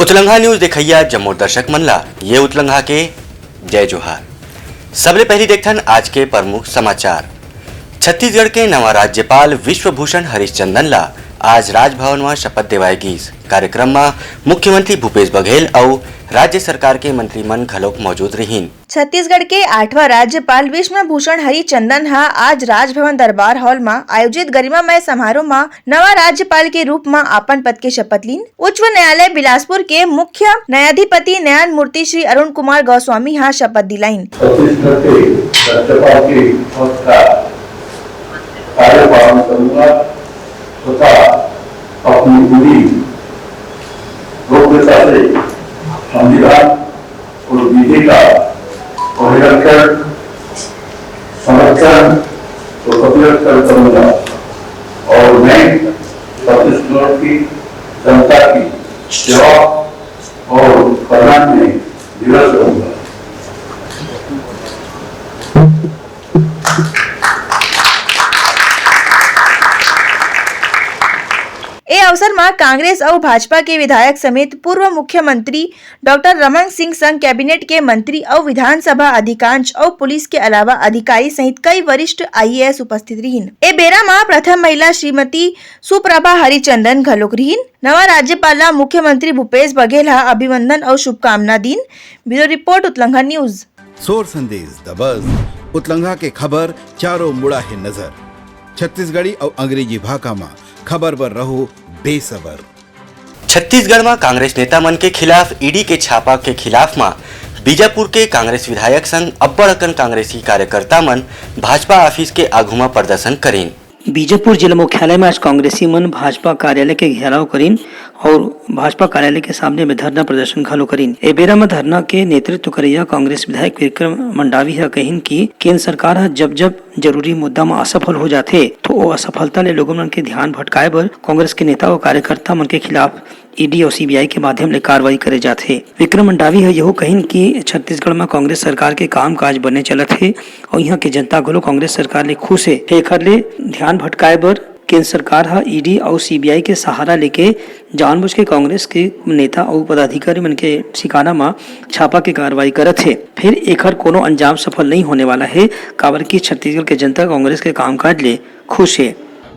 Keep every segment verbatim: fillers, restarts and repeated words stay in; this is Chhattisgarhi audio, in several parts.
उतलंघा न्यूज देखइया जम्मो दर्शक मन ला ये उतलंघा के जय जोहार। सबले पहली देखथन आज के प्रमुख समाचार। छत्तीसगढ़ के नवा राज्यपाल विश्वभूषण हरिश्चंदन ला आज राजभवन म शपथ देवाय गीस। कार्यक्रम म मुख्यमंत्री भूपेश बघेल अउ राज्य सरकार के मंत्री मन घलोक मौजूद रिहीन। छत्तीसगढ़ के आठवां राज्यपाल विश्वभूषण हरिचंदन ह आज राजभवन दरबार हॉल म आयोजित गरिमामय समारोह म नवा राज्यपाल के रूप म अपन पद के शपथ लीन। उच्च न्यायालय बिलासपुर के मुख्य न्यायाधिपति न्यायमूर्ति श्री अरुण कुमार गोस्वामी ह शपथ दिलाइन। छत्तीसगढ़ के राज्यपाल के पद का कार्यभार करूंगा तथा अपनी पूरी गोपनीयता से संविधान और विधि का परिरक्षण, संरक्षण और प्रतिरक्षण करूंगा और मैं छत्तीसगढ़ की जनता की सेवा और कल्याण में निरत रहूंगा। ए अवसर म कांग्रेस अउ भाजपा के विधायक समेत पूर्व मुख्यमंत्री डॉक्टर रमन सिंह संग कैबिनेट के मंत्री अउ विधानसभा अधिकांश अउ पुलिस के अलावा अधिकारी सहित कई वरिष्ठ आईएएस उपस्थित रिहीन। ए बेरा म प्रथम महिला श्रीमती सुप्रभा हरिचंदन घलोक रिहीन। नवा राज्यपाल ला मुख्यमंत्री भूपेश बघेल ह अभिनंदन अउ शुभकामना दीन। Bureau report, Utlangha news. Sor Sandesh, the बज, उतलंघा के खबर चारों मुड़ा हे नजर। छत्तीसगढ़ी अउ अंग्रेजी भाखा म खबर बर रहो बेसबर। छत्तीसगढ़ म कांग्रेस नेता मन के खिलाफ ईडी के छापा के खिलाफ म बीजापुर के कांग्रेस विधायक संग अब्बड़ अकन कांग्रेसी कार्यकर्ता मन भाजपा ऑफिस के आगू म प्रदर्शन करीन। बीजापुर जिला मुख्यालय में आज कांग्रेसी मन भाजपा कार्यालय के घेराव करीन और भाजपा कार्यालय के सामने में धरना प्रदर्शन घलो करीन। ए बेरा में धरना के नेतृत्व करैया कांग्रेस विधायक विक्रम मंडावी ह कहिन कि केंद्र सरकार ह जब जब जरूरी मुद्दा म असफल हो जाथे, तो ओ असफलता ले लोगन मन के ध्यान भटकाए बर कांग्रेस के नेता अउ कार्यकर्ता मन के खिलाफ ईडी अउ सीबीआई के माध्यम ले कार्रवाई करे जाथे। विक्रम मंडावी ह यहू कहिन कि छत्तीसगढ़ म कांग्रेस सरकार के कामकाज बने चलत हे अउ इहां के जनता घलो कांग्रेस सरकार ले खुश हे। एखर ले ध्यान भटकाए बर केंद्र सरकार ह ईडी अउ सीबीआई के सहारा लेके जानबूझ के कांग्रेस के नेता अउ पदाधिकारी मन के ठिकाना म छापा के कार्रवाई करत हे। फेर एखर कोनो अंजाम सफल नइ होने वाला हे, काबर कि छत्तीसगढ़ के जनता कांग्रेस के कामकाज ले खुश हे।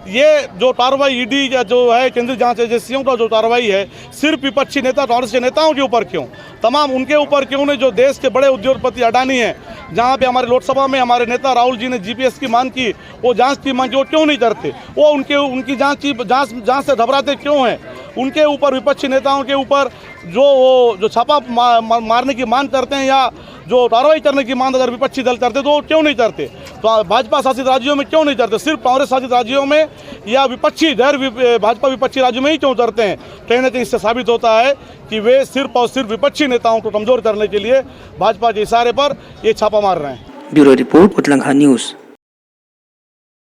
ये जो कार्रवाई ईडी या जो है केंद्रीय जांच एजेंसियों का जो कार्रवाई है, सिर्फ विपक्षी नेता, कांग्रेस के नेताओं के ऊपर क्यों, तमाम उनके ऊपर क्यों नहीं, जो देश के बड़े उद्योगपति अडानी हैं, जहाँ पे हमारे लोकसभा में हमारे नेता राहुल जी ने जीपीएस की मांग की, वो जांच की मांग की, वो क्यों नहीं करते? वो उनके, उनकी जांच की, जांच, जांच से घबराते क्यों हैं? उनके ऊपर, विपक्षी नेताओं के ऊपर जो वो, जो छापा मा-, मा-, मारने की मांग करते हैं या जो कार्रवाई करने की मांग अगर विपक्षी दल करते तो वो क्यों नहीं करते? तो भाजपा शासित राज्यों में क्यों नहीं करते? सिर्फ कांग्रेस शासित राज्यों में या विपक्षी, गैर वि-, भाजपा विपक्षी राज्यों में ही क्यों करते हैं? कहीं ना कहीं इससे साबित होता है कि वे सिर्फ और सिर्फ विपक्षी नेताओं को कमजोर करने के लिए भाजपा के इशारे पर ये छापा मार रहे हैं। Bureau report, Utlangha news.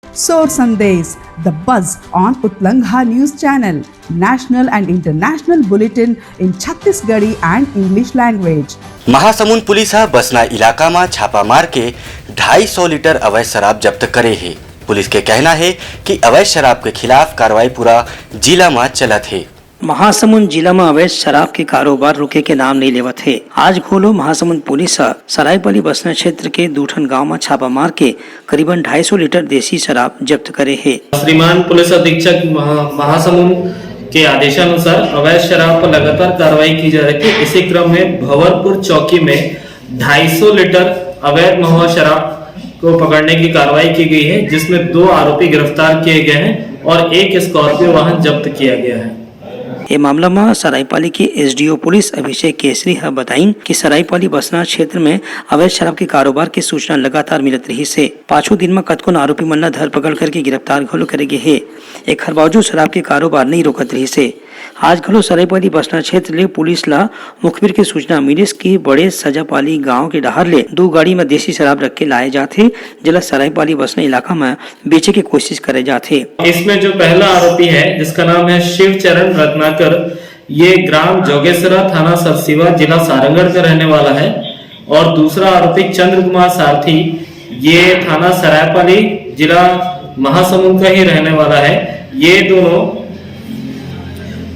Sor Sandesh, the buzz on Utlangha News Channel, national and international bulletin in Chhattisgarhi and English language. Mahasamund police ह बसना इलाका म छापा मार के ढाई सौ लीटर अवैध शराब जब्त करे हे। पुलिस के कहना हे कि अवैध शराब के खिलाफ कार्रवाई पूरा जिला म चलत हे। महासमुंद जिला म अवैध शराब के कारोबार रुके के नाम नइ लेवत हे। आज घलो महासमुंद पुलिस ह सरायपाली बसना क्षेत्र के दू ठन गांव म छापा मार के करीबन ढाई सौ लीटर देसी शराब जब्त करे हे। श्रीमान पुलिस अधीक्षक महा-, महासमुंद के आदेशानुसार अवैध शराब पर लगातार कार्रवाई की जा रही थी। इसी क्रम में भंवरपुर चौकी में ढाई सौ लीटर अवैध महुआ शराब को पकड़ने की कार्रवाई की गई है, जिसमें दो आरोपी गिरफ्तार किए गए हैं और एक स्कॉर्पियो वाहन जब्त किया गया है। ये मामला म सरायपाली के एसडीओ पुलिस अभिषेक केसरी ह बताइन कि सरायपाली बसना क्षेत्र में अवैध शराब के कारोबार के सूचना लगातार मिलत रहिस हे। पाछू दिन म कतकोन आरोपी मन ल धरपकड़ करके गिरफ्तार घलो करे गे हे। एखर बावजूद शराब के कारोबार नइ रोकत रहिस हे। आज घलो सरायपाली बसना क्षेत्र ले पुलिस ल मुखबिर के सूचना मिलिस कि बड़े सजापाली गांव के डहार ले दू गाड़ी म देसी शराब रख के लाए जात हे, जेला सरायपाली बसना इलाका म बेचे के कोशिश करे जात हे। इसमें जो पहला आरोपी है, जिसका नाम है शिव चरण रत्नाकर, ये ग्राम जोगेसरा, थाना सरसीवा, जिला सारंगढ़ का रहने वाला है, और दूसरा आरोपी चंद्र कुमार सारथी, ये थाना सरायपाली, जिला महासमुंद का ही रहने वाला है। ये दोनों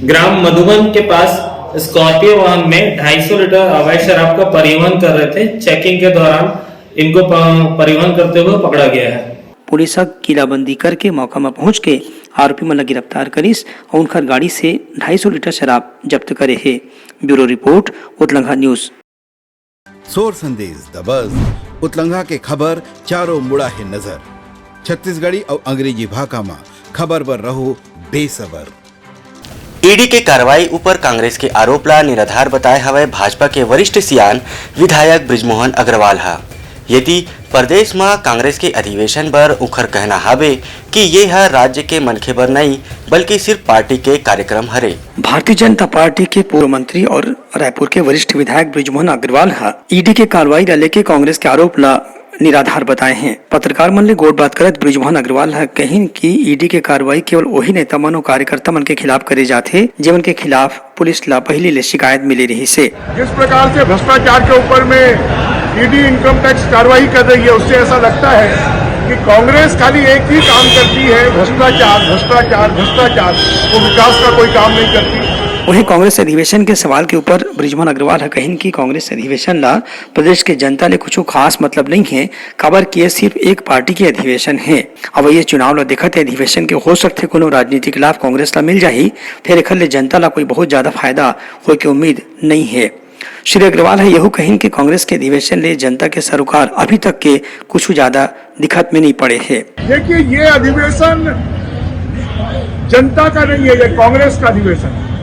ग्राम मधुबन के पास स्कॉर्पियो वाहन में ढाई सौ लीटर अवैध शराब का परिवहन कर रहे थे। चेकिंग के दौरान इनको प-, परिवहन करते हुए पकड़ा गया है। पुलिस ह किलाबंदी करके मौका म पहुंच के आरोपी मन ल गिरफ्तार करिस अउ उनकर गाड़ी से ढाई सौ लीटर शराब जब्त करे हे। Bureau report, Utlangha news. Sor Sandesh, the बज, उतलंघा के खबर चारों मुड़ा हे नजर। छत्तीसगढ़ी अउ अंग्रेजी भाखा म खबर बर रहो बेसबर। ईडी के कार्रवाई ऊपर कांग्रेस के आरोप ला निराधार बताए हवय भाजपा के वरिष्ठ सियान विधायक बृजमोहन अग्रवाल ह। यदि प्रदेश म कांग्रेस के अधिवेशन बर उखर कहना हावे कि ये ह राज्य के मनखे बर नइ, बल्कि सिर्फ पार्टी के कार्यक्रम हरे। भारतीय जनता पार्टी के पूर्व मंत्री और रायपुर के वरिष्ठ विधायक बृजमोहन अग्रवाल ह ईडी के कार्रवाई ला लेके कांग्रेस के आरोप ला निराधार बताए हें। पत्रकार मन ले गोठबात करत बृजमोहन अग्रवाल ह कहिन कि ईडी के कार्रवाई केवल ओही नेता मन अउ कार्यकर्ता मन के खिलाफ करे जाथे, जेमन के खिलाफ पुलिस ला पहिली ले शिकायत मिले रिहिस हे। जिस प्रकार से भ्रष्टाचार के ऊपर में ईडी इनकम टैक्स कार्रवाई कर रही है, उससे ऐसा लगता है कि कांग्रेस खाली एक ही काम करती है, भ्रष्टाचार, भ्रष्टाचार, भ्रष्टाचार। वो विकास का कोई काम नहीं करती। वहीं कांग्रेस अधिवेशन के सवाल के ऊपर बृजमोहन अग्रवाल ह कहिन कि कांग्रेस अधिवेशन ला प्रदेश के जनता ले कुछ खास मतलब नहीं है, काबर कि ये सिर्फ एक पार्टी के अधिवेशन है। अब ये चुनाव ला देखत हे, अधिवेशन के हो सकथे कोनो राजनीतिक लाभ कांग्रेस ला मिल जाही, फिर एखर ले जनता ला कोई बहुत ज्यादा फायदा होए के उम्मीद नहीं है। श्री अग्रवाल ह यहू कहिन कि कांग्रेस के अधिवेशन ले जनता के सरोकार अभी तक के कुछ ज्यादा दिखत में नहीं पड़े हे। देखिए, ये अधिवेशन जनता का नहीं है, ये कांग्रेस का अधिवेशन है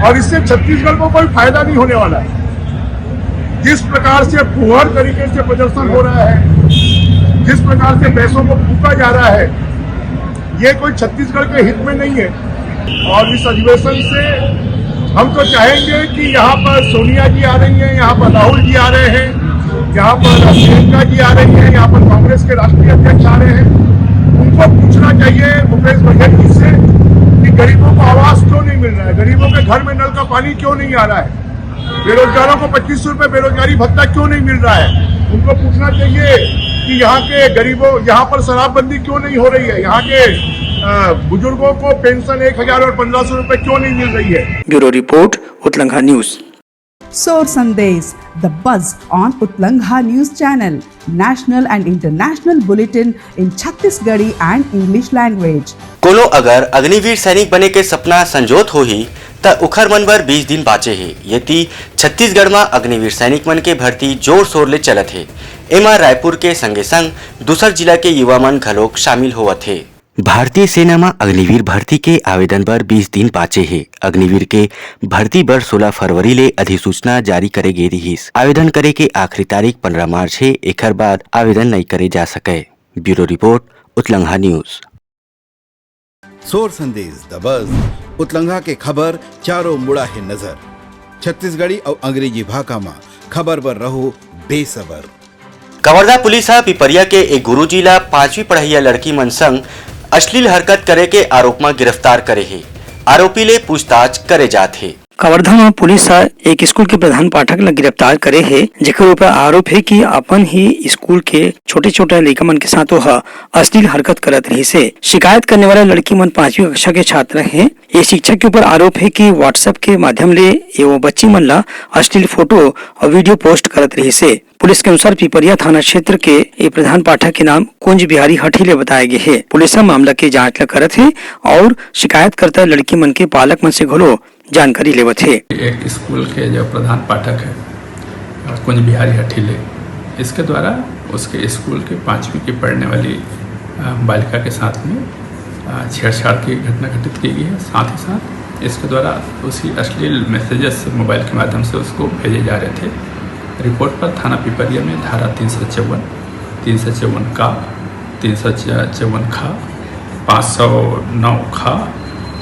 और इससे छत्तीसगढ़ को कोई फायदा नहीं होने वाला है। जिस प्रकार से फूहड़ तरीके से प्रदर्शन हो रहा है, जिस प्रकार से पैसों को फूका जा रहा है, ये कोई छत्तीसगढ़ के हित में नहीं है। और इस अधिवेशन से हम तो चाहेंगे कि यहाँ पर सोनिया जी आ रही हैं, यहाँ पर राहुल जी आ रहे हैं, यहाँ पर प्रियंका जी आ रही हैं, यहाँ पर कांग्रेस के राष्ट्रीय अध्यक्ष आ रहे हैं। उनको पूछना चाहिए भूपेश बघेल जी से कि गरीबों को आवास क्यों नहीं मिल रहा है, गरीबों के घर में नल का पानी क्यों नहीं आ रहा है, बेरोजगारों को पच्चीस सौ रुपए बेरोजगारी भत्ता क्यों नहीं मिल रहा है। उनको पूछना चाहिए कि यहाँ के गरीबों, यहाँ पर शराबबंदी क्यों नहीं हो रही है, यहाँ के अ, बुजुर्गों को पेंशन एक हजार और पन्द्रह सौ रुपए क्यों नहीं मिल रही है। Bureau report, Utlangha news. Sor Sandesh, the buzz on Utlangha News Channel, national and international bulletin in Chhattisgarhi and English language. कोनो अगर अग्निवीर सैनिक बने के सपना संजोत होही, त उखर मन बर बीस दिन बाचे हे। ये ती छत्तीसगढ़ म अग्निवीर सैनिक मन के भर्ती जोर शोर ले चलत हे। एमा रायपुर के संगे संग दूसर जिला के युवा मन घलोक शामिल होवत हे। भारतीय सेना म अग्निवीर भर्ती के आवेदन बर बीस दिन बाचे हे। अग्निवीर के भर्ती बर सोलह फरवरी ले अधिसूचना जारी करे गे रिहिस। आवेदन करे के आखिरी तारीख पन्द्रह मार्च हे, एखर बाद आवेदन नइ करे जा सकय। Bureau report, Utlangha news. Sor Sandesh, the बज, उतलंघा के खबर चारों मुड़ा हे नजर। छत्तीसगढ़ी अउ अंग्रेजी भाखा म खबर बर रहो बेसबर। कवर्धा पुलिस ह पिपरिया के एक गुरुजी ला पांचवी पढ़इया लड़की मन संग अश्लील हरकत करे के आरोप म गिरफ्तार करे हे। आरोपी ले पूछताछ करे जात हे। कवर्धा म पुलिस ह एक स्कूल के प्रधान पाठक ल गिरफ्तार करे हे, जेकर ऊपर आरोप हे कि अपन ही स्कूल के छोटे-छोटे लइका मन के साथ ओह अश्लील हरकत करत रिहिस हे। शिकायत करने वाला लड़की मन पांचवी कक्षा के छात्र हे। ये शिक्षक के ऊपर आरोप हे कि WhatsApp के माध्यम ले ये वो बच्ची मन ला अश्लील फोटो और वीडियो पोस्ट करत रिहिस हे। पुलिस के अनुसार पिपरिया थाना क्षेत्र के ये प्रधान पाठक के नाम कुंज बिहारी हठी ले बताए गे हे। पुलिस ह मामला के जांच ल करत हे और शिकायतकर्ता लड़की मन के पालक मन से घलो जानकारी लेवत हे। एक स्कूल के जो प्रधान पाठक है, अ, कुंज बिहारी हठीले, इसके द्वारा उसके स्कूल के पाँचवीं की पढ़ने वाली, अ, बालिका के साथ में, अ, छेड़छाड़ की घटना घटित की गई है। साथ ही साथ इसके द्वारा उसकी अश्लील मैसेजेस मोबाइल के माध्यम से उसको भेजे जा रहे थे। रिपोर्ट पर थाना पिपरिया में धारा तीन सौ चौवन, तीन सौ चौवन का, तीन सौ चौवन खा, पाँच सौ नौ खा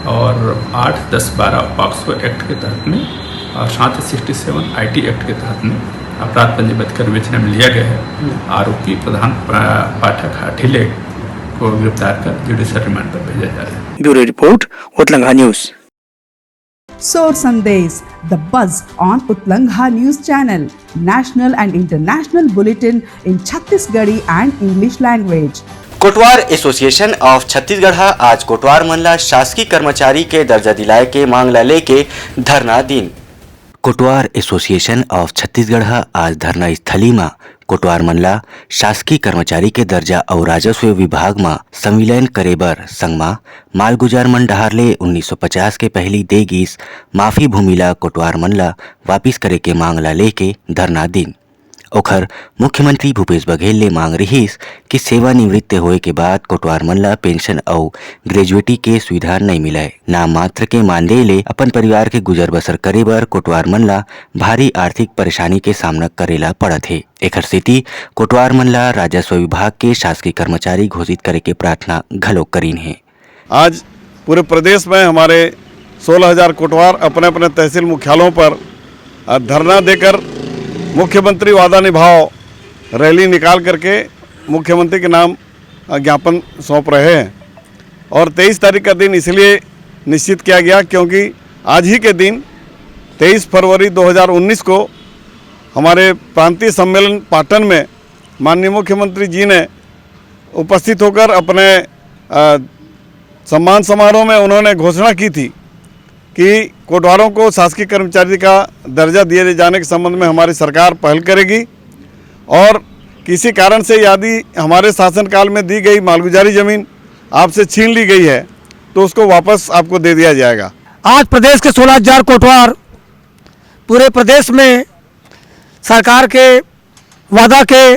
और आठ, दस, बारह पॉक्सो एक्ट के तहत में और साथ ही सिक्सटी सेवन आईटी एक्ट के तहत में अपराध पंजीबद्ध कर विवेचना में लिया गया है। आरोपी प्रधान पा-, पाठक हाठीले को गिरफ्तार कर ज्यूडिशियल रिमांड पर भेजा जा रहा है। Bureau report, Utlangha news. Sor Sandesh, the buzz on Utlangha News Channel, national and international bulletin in Chhattisgarhi and English language. कोटवार एसोसिएशन ऑफ छत्तीसगढ़ ह आज कोटवार मन ला शासकीय कर्मचारी के दर्जा दिलाए के मांग ला लेके धरना दिन। कोटवार एसोसिएशन ऑफ छत्तीसगढ़ ह आज धरना स्थली म कोटवार मन ला शासकीय कर्मचारी के दर्जा अउ राजस्व विभाग म संविलयन करे बर संगमा मालगुजार मन डहार ले उन्नीस सौ पचास के पहिली दे गिस माफी भूमि ला कोटवार मन ला वापिस करे के मांग ला लेके धरना दिन। ओखर मुख्यमंत्री भूपेश बघेल ले मांग रिहिस कि सेवानिवृत्त होए के बाद कोटवार मन ला पेंशन अउ ग्रेजुएटी के सुविधा नइ मिलय। नाम मात्र के मानदेय ले अपन परिवार के गुजर बसर करे बर कोटवार मन ला भारी आर्थिक परेशानी के सामना करे ला पड़त हे। एखर सेती कोटवार मन ला राजस्व विभाग के शासकीय कर्मचारी घोषित करे के प्रार्थना घलो करीन हे। आज पूरे प्रदेश में हमारे सोलह हज़ार कोटवार अपने अपने तहसील मुख्यालयों पर, अ, धरना देकर मुख्यमंत्री वादा निभाओ रैली निकाल करके मुख्यमंत्री के नाम, अ, ज्ञापन सौंप रहे हैं। और तेईस तारीख का दिन इसलिए निश्चित किया गया क्योंकि आज ही के दिन तेईस फरवरी दो हज़ार उन्नीस को हमारे प्रांतीय सम्मेलन पाटन में माननीय मुख्यमंत्री जी ने उपस्थित होकर अपने, अ, सम्मान समारोह में उन्होंने घोषणा की थी कि कोटवारों को शासकीय कर्मचारी का दर्जा दिए जाने के संबंध में हमारी सरकार पहल करेगी और किसी कारण से यदि हमारे शासनकाल में दी गई मालगुजारी जमीन आपसे छीन ली गई है तो उसको वापस आपको दे दिया जाएगा। आज प्रदेश के सोलह हज़ार कोटवार पूरे प्रदेश में सरकार के वादा के,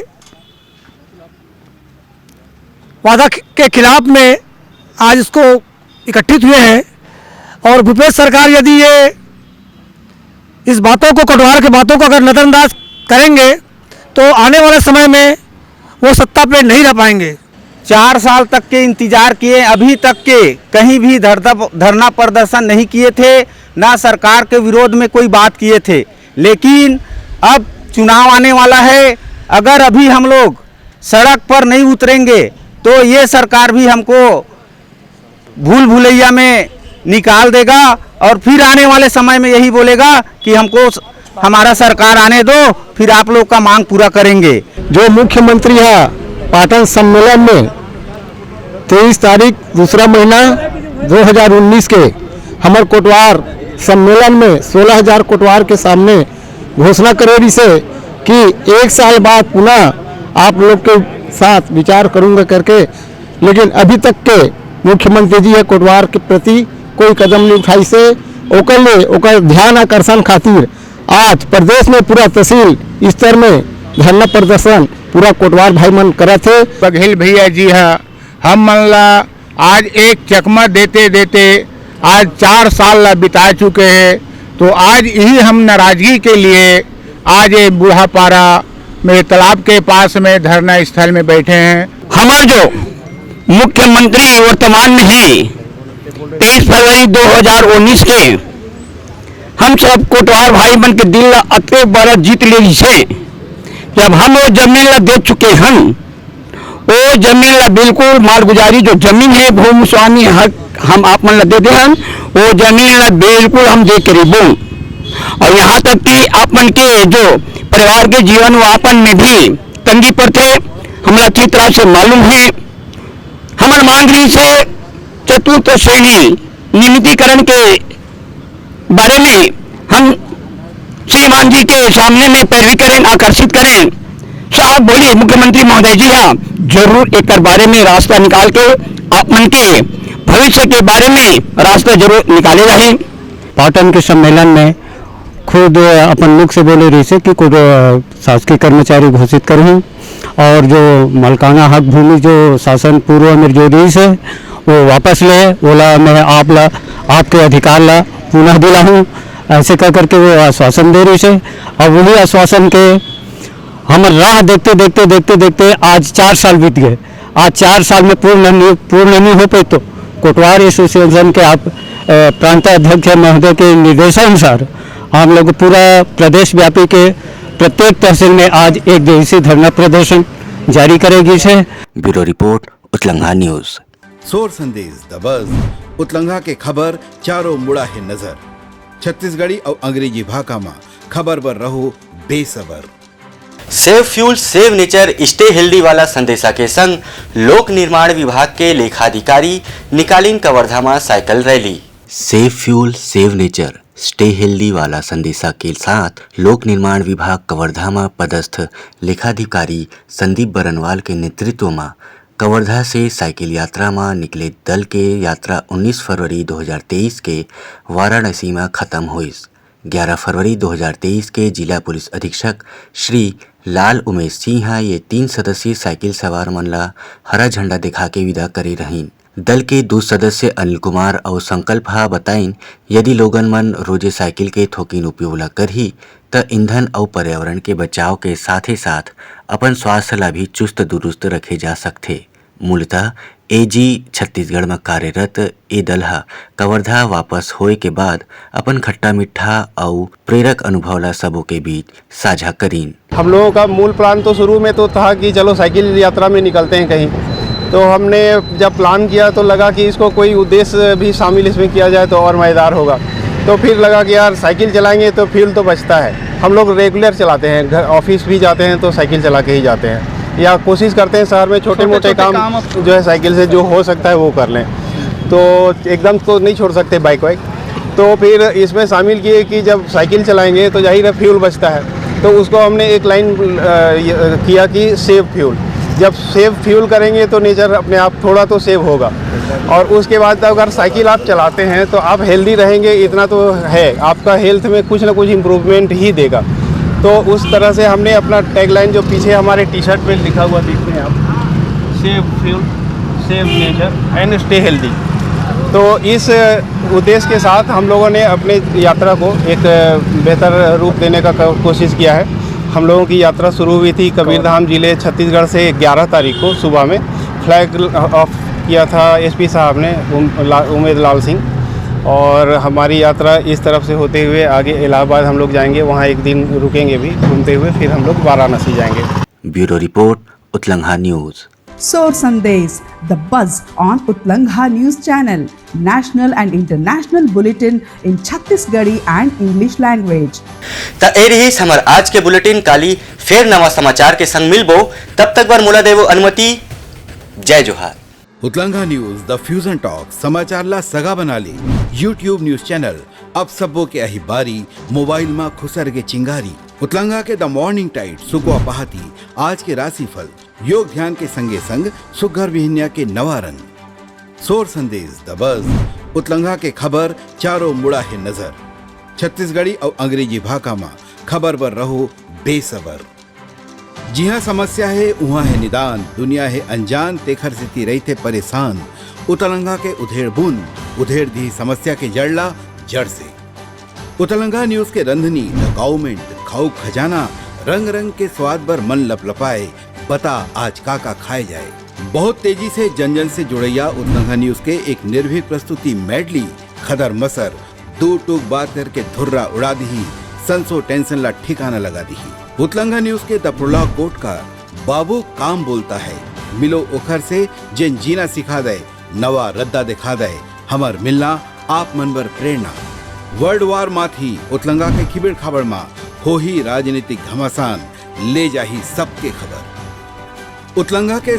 वादा के खिलाफ में आज इसको इकट्ठित हुए हैं और भूपेश सरकार यदि ये इस बातों को, कोटवार के बातों को अगर नज़रअंदाज करेंगे तो आने वाले समय में वो सत्ता पे नहीं रह पाएंगे। चार साल तक के इंतजार किए, अभी तक के कहीं भी धरना, धरना प्रदर्शन नहीं किए थे, ना सरकार के विरोध में कोई बात किए थे। लेकिन अब चुनाव आने वाला है, अगर अभी हम लोग सड़क पर नहीं उतरेंगे तो ये सरकार भी हमको भूल भुलैया में निकाल देगा और फिर आने वाले समय में यही बोलेगा कि हमको स-, हमारा सरकार आने दो, फिर आप लोग का मांग पूरा करेंगे। जो मुख्यमंत्री है पाटन सम्मेलन में तेईस तारीख दूसरा महीना दो हज़ार उन्नीस के हमर कोटवार सम्मेलन में सोलह हज़ार कोटवार के सामने घोषणा करे रिसे कि एक साल बाद पुनः आप लोग के साथ विचार करूंगा करके, लेकिन अभी तक के मुख्यमंत्री जी ह कोटवार के प्रति कोई कदम नहीं उठाइसे। ओकर ले ओकर ध्यान आकर्षण खातिर आज प्रदेश में पूरा तहसील स्तर में धरना प्रदर्शन पूरा कोटवार भाई मन करत हे। बघेल भैया जी ह हम मन ला आज एक चकमा देते देते आज चार साल ला बिता चुके हैं, तो आज यही हम नाराजगी के लिए आज ये बूढ़ापारा में तालाब के पास में धरना स्थल में बैठे हैं। हमर जो मुख्यमंत्री वर्तमान में हैं, तेईस फरवरी दो हज़ार उन्नीस के हम सब कोटवार भाई मन के दिल ला अतके बड़ा जीत ले रिसे, जब हम वो जमीन ला दे चुके हन, वो जमीन ला बिल्कुल मालगुजारी जो जमीन है, भूमि स्वामी हक हम आप मन ला दे दे हन, वो जमीन ला बिल्कुल हम दे के रहिबो। और यहाँ तक कि आप मन के जो परिवार के जीवन यापन में भी तंगी पड़थे, हमला अच्छी तरह से मालूम है। हमर मांग रहिसे चतुर्थ श्रेणी नियमितीकरण के बारे में हम श्रीमान जी के सामने में पैरवी करें, आकर्षित करें। साहब बोली, मुख्यमंत्री महोदय जी, हाँ, जरूर एकर बारे में रास्ता निकाल के आप मन के भविष्य के बारे में रास्ता जरूर निकाले जाही। पाटन के सम्मेलन में खुद अपन मुख से बोले रहिसे कि कोट-, शासकीय कर्मचारी घोषित करहूँ और जो मलकाना हक भूमि जो शासन पूर्व में जो रहिसे वो वापस ले, ओला मैं आप ला, आपके अधिकार ला पुनः दिलाहूँ, ऐसे कह करके वो आश्वासन दे रहिसे। अब वही आश्वासन के हमर राह देखते, देखते, देखते, देखते आज चार साल बीत गए। आज चार साल में पूर्ण नहीं, पूर्ण नहीं हो पाए तो कोटवार एसोसिएशन के आप, अ, प्रांत अध्यक्ष महोदय के निर्देशानुसार हम लोग पूरा प्रदेश व्यापी के प्रत्येक तहसील में आज एक दिवसीय धरना प्रदर्शन जारी करे गिस हे। Bureau report, Utlanga news. Sor Sandesh the बज, उतलंगा के खबर चारों मुड़ा हे नजर। छत्तीसगढ़ी अउ अंग्रेजी भाखा म खबर बर रहो बेसबर। Save Fuel, Save Nature, Stay Healthy वाला संदेशा के संग लोक निर्माण विभाग के लेखाधिकारी निकालिन कवर्धा म cycle rally. Save Fuel, Save Nature, Stay Healthy वाला संदेशा के साथ लोक निर्माण विभाग कवर्धा म पदस्थ लेखाधिकारी संदीप बरनवाल के नेतृत्व म कवर्धा से साइकिल यात्रा म निकले दल के यात्रा उन्नीस फरवरी दो हज़ार तेईस के वाराणसी म खत्म होइस। ग्यारह फरवरी दो हज़ार तेईस के जिला पुलिस अधीक्षक श्री लाल उमेश सिंह ह ये तीन सदस्यीय साइकिल सवार मन ला हरा झंडा दिखा के विदा करे रहिन। दल के दू सदस्य अनिल कुमार अउ संकल्प ह बताइन, यदि लोगन मन रोजे साइकिल के थोकिन उपयोग ला करही, त ईंधन अउ पर्यावरण के बचाव के साथे साथ अपन स्वास्थ्य ला भी चुस्त दुरुस्त रखे जा सकथे। मूलतः एजी छत्तीसगढ़ म कार्यरत ए दल ह कवर्धा वापस होए के बाद अपन खट्टा मीठा अउ प्रेरक अनुभव ला सबो के बीच साझा करीन। हम लोगों का मूल प्लान तो शुरू में तो था कि चलो साइकिल यात्रा में निकलते हैं कहीं, तो हमने जब प्लान किया तो लगा कि इसको कोई उद्देश्य भी शामिल इसमें किया जाए तो और मज़ेदार होगा। तो फिर लगा कि यार साइकिल चलाएंगे तो फ्यूल तो बचता है। हम लोग रेगुलर चलाते हैं, घर ऑफिस भी जाते हैं तो साइकिल चला के ही जाते हैं, या कोशिश करते हैं शहर में छोटे छोटे मोटे छोटे काम काम जो है साइकिल से जो हो सकता है वो कर लें। तो एकदम तो नहीं छोड़ सकते बाइक वाइक। तो फिर इसमें शामिल किए कि जब साइकिल चलाएंगे तो जाहिर है फ्यूल बचता है, तो उसको हमने एक लाइन किया कि सेव फ्यूल। जब सेव फ्यूल करेंगे तो नेचर अपने आप थोड़ा तो सेव होगा। और उसके बाद अगर साइकिल आप चलाते हैं तो आप हेल्दी रहेंगे, इतना तो है, आपका हेल्थ में कुछ ना कुछ इम्प्रूवमेंट ही देगा। तो उस तरह से हमने अपना टैगलाइन जो पीछे हमारे टी शर्ट पे लिखा हुआ देखते हैं आप, Save Fuel, Save Nature and Stay Healthy। तो इस उद्देश्य के साथ हम लोगों ने अपने यात्रा को एक बेहतर रूप देने का क- कोशिश किया है। हम लोगों की यात्रा शुरू हुई थी कबीरधाम जिले छत्तीसगढ़ से ग्यारह तारीख को सुबह में। फ्लैग ऑफ किया था एसपी साहब ने, उम, ला- उमेद लाल सिंह। और हमारी यात्रा इस तरफ से होते हुए आगे इलाहाबाद हम लोग जाएंगे, वहाँ एक दिन रुकेंगे भी घूमते हुए, फिर हम लोग वाराणसी जाएंगे। Bureau report, Utlangha news. Sor Sandesh, the buzz on Utlangha News Channel, national and international bulletin in Chhattisgarhi and English language. त ए रहिस हमर आज के बुलेटिन। काली फेर नवा समाचार के संग मिलबो, तब तक बर मोला देवो अनुमति। जय जोहार। उतलंघा न्यूज़, द फ्यूजन टॉक, समाचार ला सगा बना ले। YouTube न्यूज़ चैनल, अब सबो के अही बारी, मोबाइल मा खुसर के चिंगारी। उतलंघा के द मॉर्निंग टाइड, सुकवा पहाती, आज के राशिफल, योग ध्यान के संगे संग सुग्घर बिहनिया के नवा रंग। सोर संदेश, द बज, उतलंघा के खबर, चारों मुड़ा हे नजर। छत्तीसगढ़ी अउ अंग्रेजी भाखा मा खबर बर रहो बेसबर। जिहाँ समस्या हे, उहाँ हे निदान, दुनिया हे अनजान, तेखर सेती रहिथे परेशान। उतलंघा के उधेड़ बुन, उधेड़ दिही समस्या के जड़ ला जड़ से। उतलंघा न्यूज़ के रंधनी, द काउमेंट, खाऊ खजाना, रंग रंग के स्वाद बर मन लपलपाए, बता आज का का खाए जाए। बहुत तेजी से जन जन से जुड़ैया उतलंघा न्यूज़ के एक निर्भीक प्रस्तुति मेडली, खदर मसर, दू टूक बात करके धुर्रा उड़ा दिही, संसो टेंशन ला ठिकाना लगा दिही। उतलंघा न्यूज़ के द प्रोलॉग कोट का बाबू काम बोलता है, मिलो ओखर से जेन जीना सिखा दे, नवा रद्दा दिखा दे, हमर मिलना आप मन बर प्रेरणा। वर्ल्ड वार माथी उतलंगा के खिबेड़ खाबड़ मा होही राजनीतिक घमासान, ले जाही सबके खबर। उतलंगा के